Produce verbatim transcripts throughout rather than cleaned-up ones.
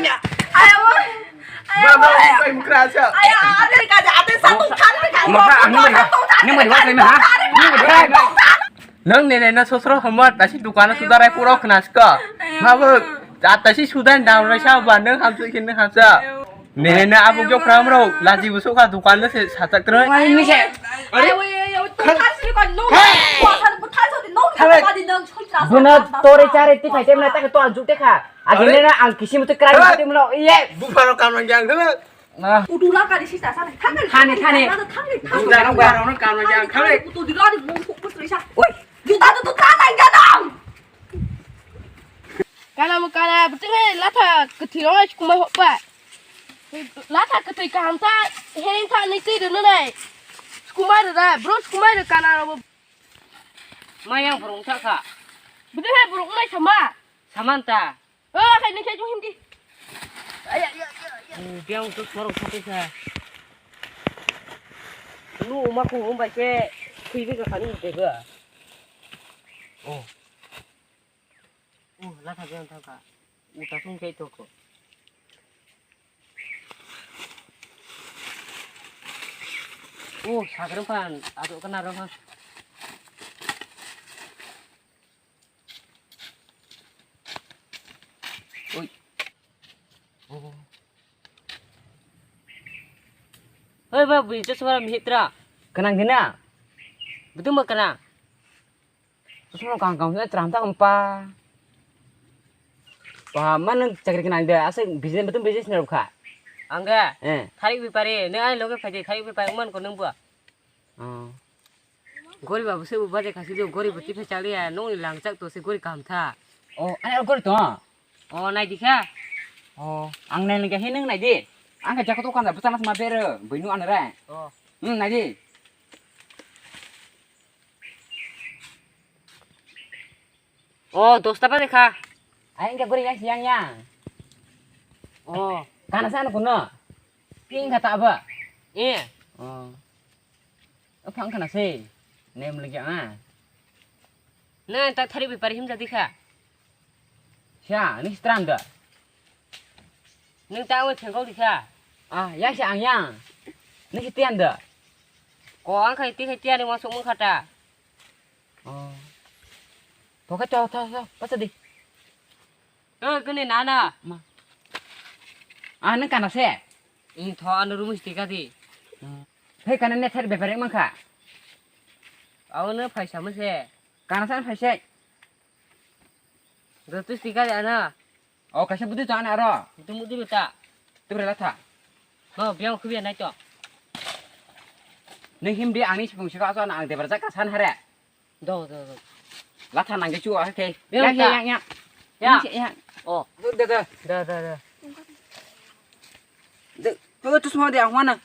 Ayo, ayo. Mama, pai mukra sa. Ayo, ate ka ja, ate sa tu thar ka. Mama, ani mari, ani mari, wah, ha? Ani mari, wah. Nang nene na sosro hamar, tasi dukana sudarai puro khnaska. Mabuk, tasi sudan dam rai sa ba, nang hamsa khin nang hamsa. Nene na abu kyo pram ro, laji busuk ka dukan na se satak terus. Ayo, ayo, ayo, tu thar si ka no. Hey. Ko thar, ko thar so no. Thar. Buna tore chare ti khai temna tak to anjuk te kha. Agene na ang kisim tu krai te mlo. Iye. Bufaro kam nang jang thana. Nah. Udu lang kali sisa sana. Thangni, thangni, thangni. Thangni, thangni. Udu lang kali sisa. Thangni. Udu lang kali sisa. Oi, juta tu tu thangni jadang. Kana mo kana, betul ni latha kethi rong ai kumai hokpa. Latha kethi kaham ta, hering ta ni ti dunu nai. Kumai da, bro kumai da kana ro. Mayang burung ta kha. Betul ni burung nai sama. Samanta. Oh, khai ni khai jung hindi. Ay, ay, ay, ay, ay. Oh, biang tu sorok sate sa. Lu uma ku um bai ke kui bi ka khani de ga. Oh. Oh, la tha biang tha ka. Uta sung kai to ko. Oh, sagrang pan ado kana rong ha. Oi. Oh. Hei, ba, bini chosma mihitra. Kanang dina? Betul ma kanang? Chosma kang kang sini teram tak empa. Wah, mana chakri kanang dia? Asal business, betul business ni rukha. Angga. Eh. Tharik bipari, ne ai loge phai de, tharik bipari man ko nang bua. Oh. Gori babu se uba de kasi jo gori bati phe chali ya nong ni langchak to se gori kam tha. Oh, ani gori to. Oh, nai dikha. Oh, ang nai lengkha he nang nai di. Ang ka jako to kan da butana ma bere, buinu anare. Oh. Hmm, nai di. Oh, dosta pa dekha. Ai, engke guri yang siang yang. Oh. Kana sana kuno. Ping kata apa? Iya. Oh. Apa ang kana sih? Nem lagi ah. Nah, tak tadi bipari him jadi kha. Siya, ini stram dah. Nung ta oi thengkol dikha. Ah, yang si ang yang. Ni si tian da. Ko ang khai ti khai tian ni wasuk mung khata. Oh. Poka to to to, pasa di. Eh, kene nana. Ma. Ah, nang kana se? Ing tho anu rumus tika di. Hei kana ne thar bepar mang kha. Au ne phaisa mo se. Kana san phaisa. Gatus tika di ana. Oh, kaisa budi to ana aro. Itu mudi beta. Tubra latha. No, biang khubia nai to. Neng him di ani sipung sika so na ang debra jaka san hare. Do, do, do. Latha nangge chu, ah, khe. Yang, yang, yang, yang. Ya. Yang, yang. Oh. Da, da, da, da, da. De, ko tu semua dia, mana?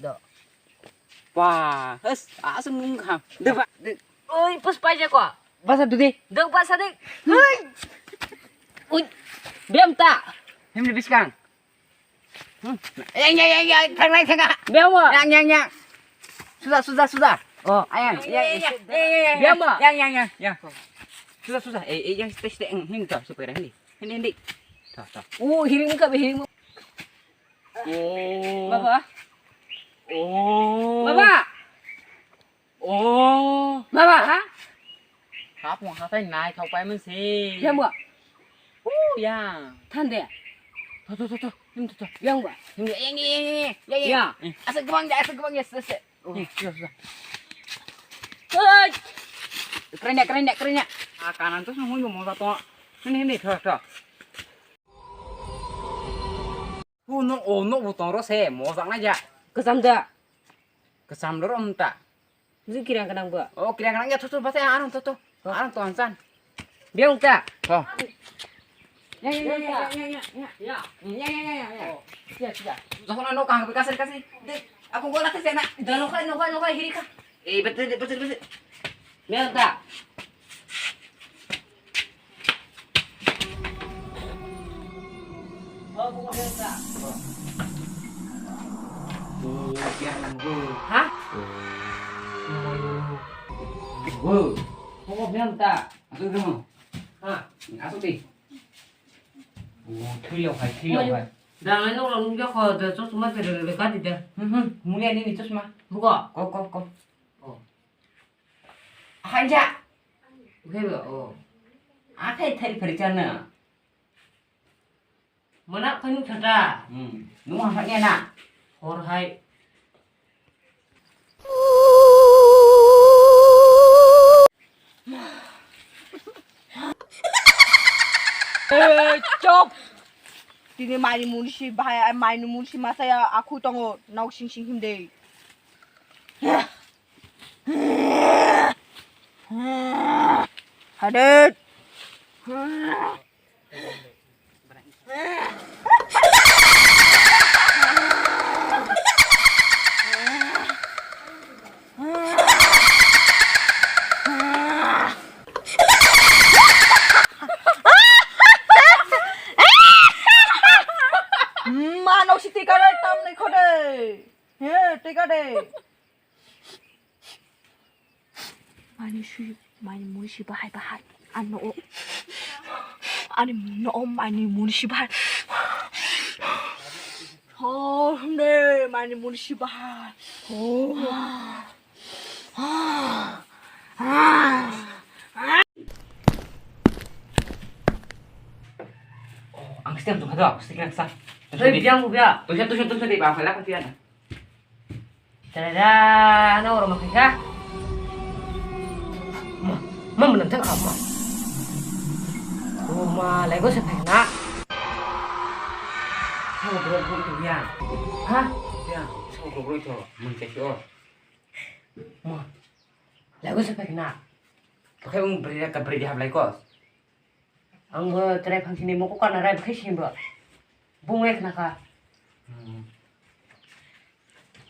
Da. Wah, hes, asam mung kham. De, ba, de. Oi, pus pai je ko. Basa dudi. De, basa de. Oi. Ui. Bem ta. Him ni biskang. Hmm. Yang, yang, yang, yang, thang nai, thang ah. Bem wa. Yang, yang, yang. Sudah, sudah, sudah. Oh. Ayang, yang, yang, yang, yang, yang, yang. Bem wa. Yang, yang, yang, yang. Sudah, sudah. Eh, eh, yang stay, stay. Hmm, him ta, supaya hini. Hini, hini. Ta, ta. Oh, hiring ka, hiring. Oh. Baba. Oh. Baba. Oh. Baba, ha? Hap mo hatai nai thok pai man si. Yang bo. Oh, yang. Than de. Tho, tho, tho, tho. Him tho, tho. Yang bo. Him yang, yang, yang, yang, yang, yang. Ya. Eh. Asa gabang de, asa gabang ya, se, se. Oh. Eh, sudah, sudah. Hei. Keren ya, keren ya, keren ya. Ah, kanan tu semua mau satu. Ini, ini, tho, tho. Oh, no, oh, no, butong ro se, mojak na ja. Kesam da. Kesam ro rom ta. Ju kirang kenang bo. Oh, kirang kenang ya, tuh, tuh, bate, arang, tuh, tuh. Oh. Arang, tuh, ansan. Biang ta. Oh. Ya, ya, ya, ya, ya, ya, ya. Ya, ya, ya, ya, ya. Oh. Siap, siap. Jangan no kang, kasih, kasih. Dek, aku gua nanti sana. Dah, no kai, no kai, no kai, hiri ka. Eh, betul, betul, betul. Biang ta. Ha? Wo. Kok biang ta? Asuk dong. Ha? Asuk di. Oh, thilo hai, thilo hai. Dang, ano orang dia kau dah terus cuma terus dekat dia. Hmm, hmm. Mulia ni terus mah. Buka. Kok, kok, kok. Oh. Hanja. Oke, ba, oh. Akai thari phari chana. Mana kanu thata. Hmm. Nung hanya na. Hor hai. Eh, chop. Tini mai ni munsi bahai, mai ni munsi masaya aku tongo nok sing sing him de. Hadet. Mano si tika de tam ni khode. He, tika de. Mani sui, mani muri si bahai bahai. Ano o. Ani no o mani muri si bahai. Oh, hande, mani muri si bahai. Oh. Ang setiap tu kado, setiap sa. Hei, biang bu bia. Tu sa, tu sa, tu sa di bang, kala kau tiada. Tada, ano oro makai ka? Ma, ma menentang apa? Uma, lego se pena. Sama bro bro itu ya. Hah? Ya, sama bro bro itu. Mencet yo. Ma, lego se pena. Pakai um beri ka beri di hablai kos. Ang bo chwrai phangsini moko kana rai bwkhe sini bo. Bung wai khna kha. Hmm.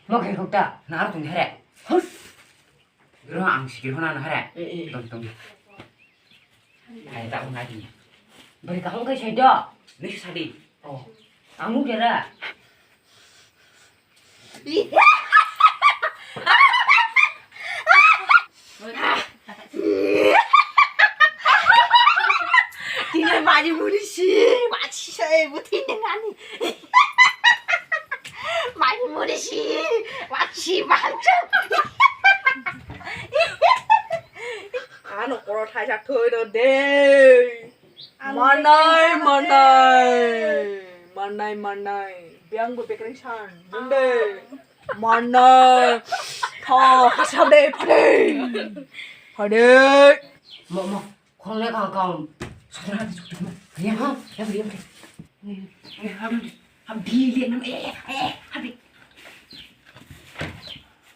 Mo khai khok ta. Na aro tong here. Hus. Gro ang sikir hona na here. Eh, eh. Tong tong. Hai ta ung adi. Bari kaham kai sai do. Ni sadi. Oh. Ang nuk jara. Tini mani muri si, mani si, eh, buti nengani. Mani muri si, mani si, mani si. Ano koro thaisa thoi do de. Manai, manai. Manai, manai. Biang bo bekreng san. Nung de. Manai. Tho, hasab de, phade. Phade. Mo, mo. Khorang le kang kang. Sotro hati sotro mo. Ya, ha? Ya, ya, ya. Ya, ha, ha, di, di, nam, eh, eh, eh, ha, di.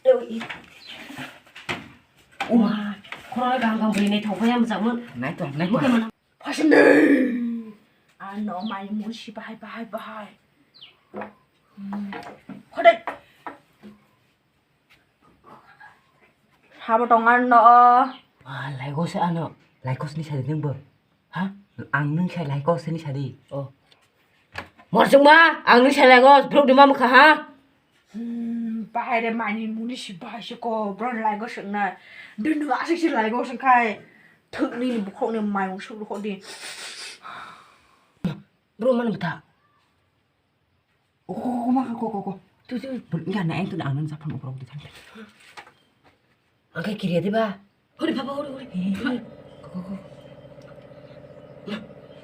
Eh, oh, i. Uma. Oro gam gam bwrwi naithok phai ang bwchakmung. Naithok, naithok. Bwkhe mana? Phasing de. Ano mai mui si bahai, bahai, bahai. Hmm. Khodai. Habo tong ano. Ah, laigos ano. Laigos ni sadi nang bo. Ha? Ang nung sai laigos ni sadi. Oh. Morsung ma, ang nung sai laigos. Bro di ma mukha ha? Hmm, bahai re mani muni si bahai se ko, bro laigo swngnai. Dunu asik si laigo swngkhai. Thwkni ni bukhok ni mayung suk rukho di. Bro man bwtha. Ko, ko, ko, ma, ko, ko, ko. Tu, tu. Bro, ya na eng tu na ang nang japan ukrok di thang. Ang khe kiriya diba? Hori baba, hori, hori. He, he, he. Ko, ko, ko.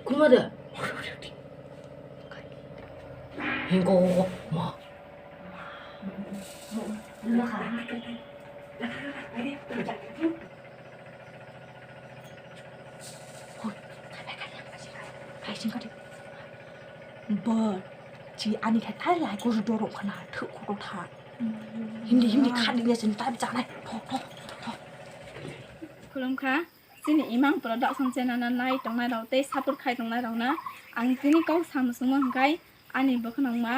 Kuma da? Hori, hori, hori. He, ko, ko, ko. Ma. Hoi, khai, khai, khai, khai, khai, khai, khai, khai, khai. Bo, chi ani khai khai lai ko dorok khana, thuk khoro tha. Hindi, hindi, khadi ne sin type janai. Tho, tho, tho, tho. Khulumkha, chini Imang Production channel no nai tongnai rok tei support khai tongnai rok no ang tini kok sam sungma hwnkhe ani bwkhwnangma,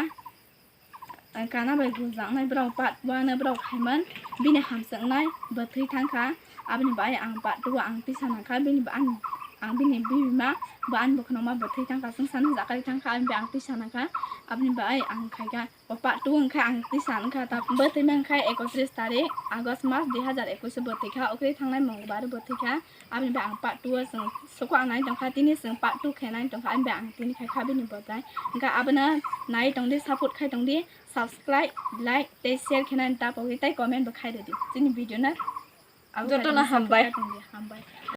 eh, kana bai guljaknai borok part one o borok khaimani bini hamjaknai bwthwi thangkha, aboni bai ang part two o ang tisa nangkha, bini ba-, ang, ang bini bibima bo ani bwkhwnangma bwthwi thangkha, chwng sani jakarwi thangkha, aboni bai ang tisa nangkha, aboni bai ang khaikha. O part two wngkha ang tisa wngkha ta bwtwi mankha ekotris tarik August mas dui hazar ekwis o bwtwi kha, okrwi thangnai Mongolbar o bwtwi kha. Aboni bai ang part two o chwng soko ang nai tongkha, tini chwng part two khe nai tongkha, aboni bai ang tini khai kha bini bwtai. Hwnkha abono nai tongdi, support khai tongdi, subscribe, like tei share khe nai ta pogwi tei comment bo khai rwdi. Chini video no abo jotono khai tongdi, hambai. Support khai tongdi, hambai.